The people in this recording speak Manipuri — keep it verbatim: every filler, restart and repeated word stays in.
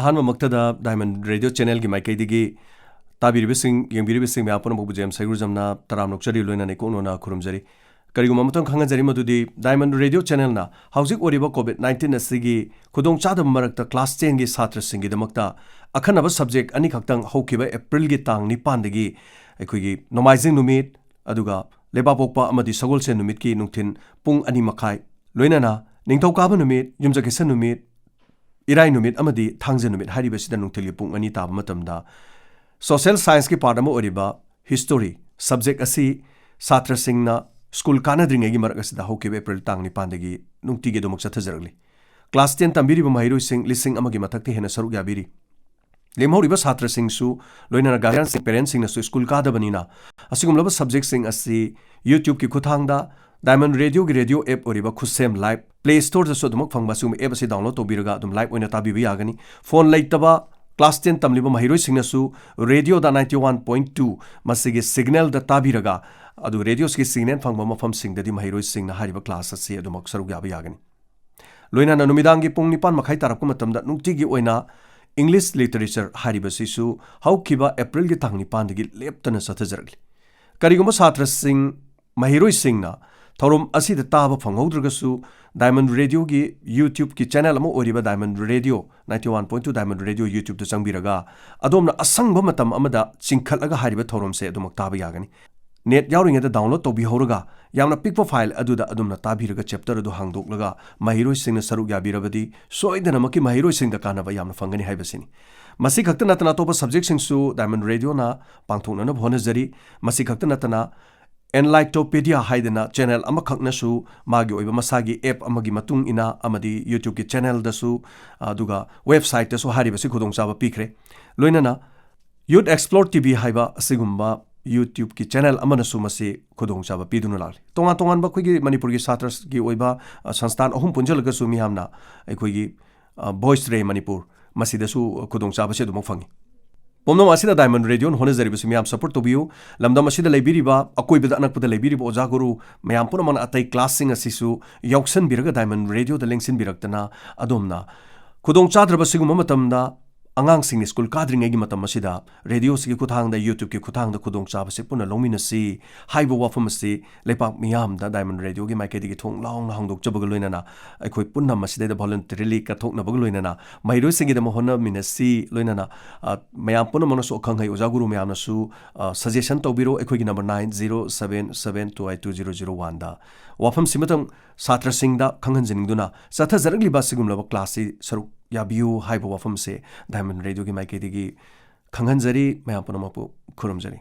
ꯑꯍꯥꯟꯕꯃꯛꯇꯗ Diamond Radio Channelꯒꯤ ꯃꯥꯏꯀꯩꯗꯒꯤ ꯇꯥꯕꯤꯔꯤꯕꯁꯤꯡ, ꯌꯦꯡꯕꯤꯔꯤꯕꯁꯤꯡ ꯃꯌꯥꯝ ꯄꯨꯝꯅꯃꯛꯄꯨ ꯖꯦꯝꯁ ꯍꯩꯒ꯭ꯔꯨꯖꯝꯅ ꯇꯔꯥꯝꯅ ꯑꯣꯛꯆꯔꯤ, ꯂꯣꯏꯅꯅ ꯏꯀꯣꯛ ꯅꯣꯟꯅ ꯈꯨꯔꯨꯝꯖꯔꯤ꯫ ꯀꯔꯤꯒꯨꯝꯕ ꯑꯃꯇꯪ ꯈꯪꯍꯟꯖꯔꯤ ꯃꯗꯨꯗꯤ, Diamond Radio Channelꯅ ꯍꯧꯖꯤꯛ ꯑꯣꯏꯔꯤꯕ COVID nineteen ꯑꯁꯤꯒꯤ ꯈꯨꯗꯣꯡꯆꯥꯗꯕ ꯃꯔꯛꯇ class tenꯒꯤ ꯁꯥꯇ꯭ꯔꯁꯤꯡꯒꯤꯗꯃꯛꯇ ꯑꯈꯟꯅꯕ subject ꯑꯅꯤꯈꯛꯇꯪ ꯍꯧꯈꯤꯕ Aprilꯒꯤ ꯇꯥꯡ ꯅꯤꯄꯥꯟꯗꯒꯤ ꯑꯩꯈꯣꯏꯒꯤ ꯅꯣꯡꯃꯥꯏꯖꯤꯡ ꯅꯨꯃꯤꯠ, ꯑꯗꯨꯒ ꯂꯩꯕꯥꯛꯄꯣꯛꯄ ꯑꯃꯗꯤ ꯁꯒꯣꯜꯁꯦꯟ ꯅꯨꯃꯤꯠꯀꯤ ꯅꯨꯡꯊꯤꯟ ꯄꯨꯡ ꯑꯅꯤ ꯃꯈꯥꯏ, ꯂꯣꯏꯅꯅ ꯅꯤꯡꯊꯧꯀꯥꯕ ꯅꯨꯃꯤꯠ, ꯌꯨꯝꯖꯀꯩꯁ ꯅꯨꯃꯤꯠ, ꯏꯔꯥꯏ ꯅꯨꯃꯤꯠ ꯑꯃꯗꯤ ꯊꯥꯡꯖ ꯅꯨꯃꯤꯠ ꯍꯥꯏꯔꯤꯕꯁꯤꯗ ꯅꯨꯡꯊꯤꯜꯒꯤ ꯄꯨꯡ ꯑꯅꯤ ꯇꯥꯕ ꯃꯇꯝꯗ social scienceꯀꯤ part ꯑꯃ ꯑꯣꯏꯔꯤꯕ history subject ꯑꯁꯤ ꯁꯥꯇ꯭ꯔꯁꯤꯡꯅ ꯁ꯭ꯀꯨꯜ ꯀꯥꯅꯗ꯭ꯔꯤꯉꯩꯒꯤ ꯃꯔꯛ ꯑꯁꯤꯗ ꯍꯧꯈꯤꯕ April ꯇꯥꯡ ꯅꯤꯄꯥꯟꯗꯒꯤ ꯅꯨꯡꯇꯤꯒꯤ ꯑꯗꯨꯃꯛ ꯆꯠꯊꯖꯔꯛꯂꯤ꯫ Class ten ꯇꯝꯕꯤꯔꯤꯕ ꯃꯍꯩꯔꯣꯏꯁꯤꯡ ꯂꯤꯁꯤꯡ ꯑꯃꯒꯤ ꯃꯊꯛꯇ ꯍꯦꯟꯅ ꯁꯔꯨꯛ ꯌꯥꯕꯤꯔꯤ꯫ ꯂꯦꯝꯍꯧꯔꯤꯕ ꯁꯥꯇ꯭ꯔꯁꯤꯡꯁꯨ, ꯂꯣꯏꯅꯅ guardianꯁꯤꯡ, parentꯁꯤꯡꯅꯁꯨ ꯁ꯭ꯀꯨꯜ ꯀꯥꯗꯕꯅꯤꯅ, ꯑꯁꯤꯒꯨꯝꯂꯕ subjectꯁꯤꯡ ꯑꯁꯤ YouTubeꯀꯤ ꯈꯨꯠꯊꯥꯡꯗ Diamond Radioꯒꯤ radio app ꯑꯣꯏꯔꯤꯕ ꯈꯨꯠꯁꯦꯝ Live Play Storeꯗꯁꯨ ꯑꯗꯨꯃꯛ ꯐꯪꯕ ꯑꯁꯤꯒꯨꯝꯕ app ꯑꯁꯤ download ꯇꯧꯕꯤꯔꯒ ꯑꯗꯨꯝ live ꯑꯣꯏꯅ ꯇꯥꯕꯤꯕ ꯌꯥꯒꯅꯤ꯫ Phone ꯂꯩꯇꯕ class ten ꯇꯝꯂꯤꯕ ꯃꯍꯩꯔꯣꯏꯁꯤꯡꯅꯁꯨ Radioꯗ ninety one point two ꯃꯁꯤꯒꯤ signalꯗ ꯇꯥꯕꯤꯔꯒ, ꯑꯗꯨ radioꯁꯤꯒꯤ signal ꯐꯪꯕ ꯃꯐꯝꯁꯤꯡꯗꯗꯤ ꯃꯍꯩꯔꯣꯏꯁꯤꯡꯅ ꯍꯥꯏꯔꯤꯕ class ꯑꯁꯤ ꯑꯗꯨꯃꯛ ꯁꯔꯨꯛ ꯌꯥꯕ ꯌꯥꯒꯅꯤ꯫ ꯂꯣꯏꯅꯅ ꯅꯨꯃꯤꯗꯥꯡꯒꯤ ꯄꯨꯡ ꯅꯤꯄꯥꯟ ꯃꯈꯥꯏ ꯇꯥꯔꯛꯄ ꯃꯇꯝꯗ ꯅꯨꯡꯇꯤꯒꯤ ꯑꯣꯏꯅ English Literature ꯍꯥꯏꯔꯤꯕꯁꯤꯁꯨ ꯍꯧꯈꯤꯕ Aprilꯒꯤ ꯇꯥꯡ ꯅꯤꯄꯥꯟꯗꯒꯤ ꯂꯦꯞꯇꯅ ꯆꯠꯊꯖꯔꯛꯂꯤ꯫ ꯀꯔꯤꯒꯨꯝꯕ ꯁꯥꯇ꯭ꯔꯁꯤꯡ, ꯃꯍꯩꯔꯣꯏꯁꯤꯡꯅ ꯊꯧꯔꯝ ꯑꯁꯤꯗ ꯇꯥꯕ ꯐꯪꯍꯧꯗ꯭ꯔꯒꯁꯨ, Diamond Radioꯒꯤ YouTubeꯀꯤ channel ꯑꯃ ꯑꯣꯏꯔꯤꯕ Diamond Radio, ninety one point two Diamond Radio YouTubeꯇ ꯆꯪꯕꯤꯔꯒ, ꯑꯗꯣꯝꯅ ꯑꯁꯪꯕ ꯃꯇꯝ ꯑꯃꯗ ꯆꯤꯡꯈꯠꯂꯒ ꯍꯥꯏꯔꯤꯕ ꯊꯧꯔꯝꯁꯦ ꯑꯗꯨꯃꯛ ꯇꯥꯕ ꯌꯥꯒꯅꯤ꯫ Net ꯌꯥꯎꯔꯤꯉꯩꯗ download ꯇꯧꯕꯤꯍꯧꯔꯒ, ꯌꯥꯝꯅ ꯄꯤꯛꯄ file ꯑꯗꯨꯗ ꯑꯗꯣꯝꯅ ꯇꯥꯕꯤꯔꯒ chapter ꯑꯗꯨ ꯍꯥꯡꯗꯣꯛꯂꯒ ꯃꯍꯩꯔꯣꯏꯁꯤꯡꯅ ꯁꯔꯨꯛ ꯌꯥꯕꯤꯔꯕꯗꯤ, ꯁꯣꯏꯗꯅꯃꯛꯀꯤ ꯃꯍꯩꯔꯣꯏꯁꯤꯡꯗ ꯀꯥꯟꯅꯕ ꯌꯥꯝꯅ ꯐꯪꯒꯅꯤ ꯍꯥꯏꯕꯁꯤꯅꯤ꯫ ꯃꯁꯤ ꯈꯛꯇ ꯅꯠꯇꯅ ꯑꯇꯣꯞꯄ subjectꯁꯤꯡꯁꯨ Diamond Radioꯅ ꯄꯥꯡꯊꯣꯛꯅꯅꯕ ꯍꯣꯠꯅꯖꯔꯤ꯫ ꯃꯁꯤ ꯈꯛꯇ ꯅꯠꯇꯅ Enlightopediaꯍꯥꯏꯗꯅ channel ꯑꯃꯈꯛꯅꯁꯨ ꯃꯥꯒꯤ ꯑꯣꯏꯕ ꯃꯁꯥꯒꯤ app ꯑꯃꯒꯤ ꯃꯇꯨꯡ ꯏꯟꯅ ꯑꯃꯗꯤ YouTubeꯀꯤ channelꯗꯁꯨ, ꯑꯗꯨꯒ websiteꯇꯁꯨ ꯍꯥꯏꯔꯤꯕꯁꯤ ꯈꯨꯗꯣꯡꯆꯥꯕ ꯄꯤꯈ꯭ꯔꯦ꯫ ꯂꯣꯏꯅꯅ Youth Explore TV ꯍꯥꯏꯕ ꯑꯁꯤꯒꯨꯝꯕ YouTubeꯀꯤ channel ꯑꯃꯅꯁꯨ ꯃꯁꯤ ꯈꯨꯗꯣꯡꯆꯥꯕ ꯄꯤꯗꯨꯅ ꯂꯥꯛꯂꯤ꯫ ꯇꯣꯉꯥꯟ ꯇꯣꯉꯥꯟꯕ ꯑꯩꯈꯣꯏꯒꯤ ꯃꯅꯤꯄꯨꯔꯒꯤ ꯁꯥꯇ꯭ꯔꯒꯤ ꯑꯣꯏꯕ, ꯑ, ꯁꯪꯁꯊꯥꯟ ꯑꯍꯨꯝ ꯄꯨꯟꯁꯤꯜꯂꯒꯁꯨ ꯃꯤꯌꯥꯝꯅ ꯑꯩꯈꯣꯏꯒꯤ, ꯑ, Voice Ray ꯃꯅꯤꯄꯨꯔ ꯃꯁꯤꯗꯁꯨ ꯈꯨꯗꯣꯡꯆꯥꯕꯁꯤ ꯑꯗꯨꯃꯛ ꯐꯪꯏ꯫ ꯄꯨꯝꯅꯃꯛ ꯑꯁꯤꯗ Diamond Radioꯅ ꯍꯣꯠꯅꯖꯔꯤꯕꯁꯤ ꯃꯌꯥꯝ support ꯇꯧꯕꯤꯌꯨ꯫ ꯂꯝꯗꯝ ꯑꯁꯤꯗ ꯂꯩꯕꯤꯔꯤꯕ, ꯑꯀꯣꯏꯕꯗ ꯑꯅꯛꯄꯗ ꯂꯩꯕꯤꯔꯤꯕ ꯑꯣꯖꯥ ꯒꯨꯔꯨ ꯃꯌꯥꯝ ꯄꯨꯝꯅꯃꯛꯅ ꯑꯇꯩ classꯁꯤꯡ ꯑꯁꯤꯁꯨ ꯌꯥꯎꯁꯟꯕꯤꯔꯒ Diamond Radioꯗ ꯂꯦꯡꯁꯤꯟꯕꯤꯔꯛꯇꯅ ꯑꯗꯣꯝꯅ ꯈꯨꯗꯣꯡ ꯆꯥꯗ꯭ꯔꯕ ꯁꯤꯒꯨꯝꯕ ꯃꯇꯝꯗ ꯑꯉꯥꯡꯁꯤꯡꯅ ꯁ꯭ꯀꯨꯜ ꯀꯥꯗ꯭ꯔꯤꯉꯩꯒꯤ ꯃꯇꯝ ꯑꯁꯤꯗ ꯔꯦꯗꯤꯑꯣꯁꯤꯒꯤ ꯈꯨꯠꯊꯥꯡꯗ, YouTubeꯀꯤ ꯈꯨꯠꯊꯥꯡꯗ ꯈꯨꯗꯣꯡꯆꯥꯕꯁꯤ ꯄꯨꯟꯅ ꯂꯧꯃꯤꯟꯅꯁꯤ ꯍꯥꯏꯕ ꯋꯥꯐꯝ ꯑꯁꯤ ꯂꯩꯄꯥꯛ ꯃꯤꯌꯥꯝꯗ Diamond Radioꯒꯤ ꯃꯥꯏꯀꯩꯗꯒꯤ ꯊꯣꯡ ꯂꯥꯎꯅ ꯍꯥꯡꯗꯣꯛꯆꯕꯒ ꯂꯣꯏꯅꯅ, ꯑꯩꯈꯣꯏ ꯄꯨꯟꯅ ꯃꯁꯤꯗꯩꯗ voluntarily ꯀꯠꯊꯣꯛꯅꯕꯒ ꯂꯣꯏꯅꯅ ꯃꯍꯩꯔꯣꯏꯁꯤꯡꯒꯤꯗꯃꯛ ꯍꯣꯠꯅꯃꯤꯟꯅꯁꯤ꯫ ꯂꯣꯏꯅꯅ, ꯑ, ꯃꯌꯥꯝ ꯄꯨꯝꯅꯃꯛꯅꯁꯨ, ꯑꯈꯪ ꯑꯍꯩ ꯑꯣꯖꯥ ꯒꯨꯔꯨ ꯃꯌꯥꯝꯅꯁꯨ, ꯑ, suggestion ꯇꯧꯕꯤꯔꯣ ꯑꯩꯈꯣꯏꯒꯤ number nine zero seven seven two eight two zero zero oneꯗ꯫ ꯋꯥꯐꯝꯁꯤꯃꯇꯪ ꯁꯥꯇ꯭ꯔꯁꯤꯡꯗ ꯈꯪꯍꯟꯖꯅꯤꯡꯗꯨꯅ ꯆꯠꯊꯖꯔꯛꯂꯤꯕ ꯑꯁꯤꯒꯨꯝꯂꯕ classꯁꯤ ꯁꯔꯨꯛ ꯌꯥꯕꯤꯌꯨ ꯍꯥꯏꯕ ꯋꯥꯐꯝꯁꯦ Diamond Radioꯒꯤ ꯃꯥꯏꯀꯩꯗꯒꯤ ꯈꯪꯍꯟꯖꯔꯤ, ꯃꯌꯥꯝ ꯄꯨꯝꯅꯃꯛꯄꯨ ꯈꯨꯔꯨꯝꯖꯔꯤ꯫